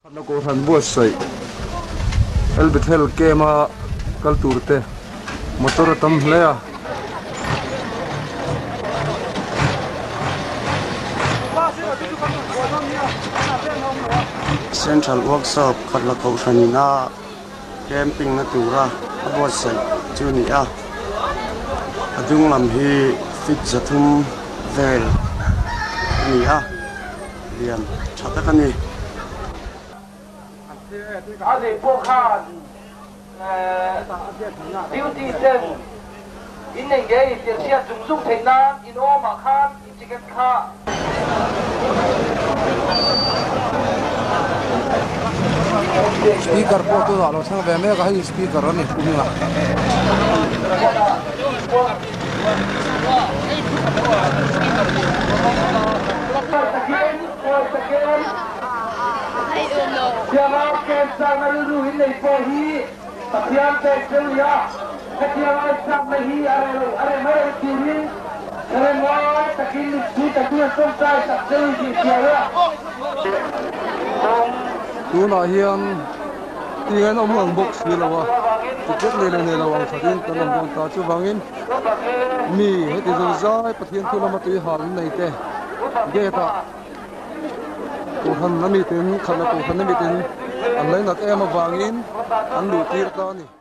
Khatna Kohhran buatsaih El Bethel camp a kal tur te motor a tam hle a. Central Workshop Khatla Kohhran in a camping na tura a buatsaih chu a ni a, a dung lam hi feet 300 vel a ni a. Lian tha tak a ni. A nei pawh khan duty ten in nei ngei tih hriat zung zung theih nan in awmah khan in ticket kha. Speaker pawh tunah lo thleng ve mek a, hei speaker a ni pu Hminga. Tunah hian tingin awm ang bawk si lo a, ticket nei leh nei lo ang thatin kan awm dawn ta. Chuvangin mi heti zo zai Pathian thu lama tui hal an nei te gate ah Kohhran a miten khatna Kohhran a miten an lainat em avangin an luh tir ta a ni.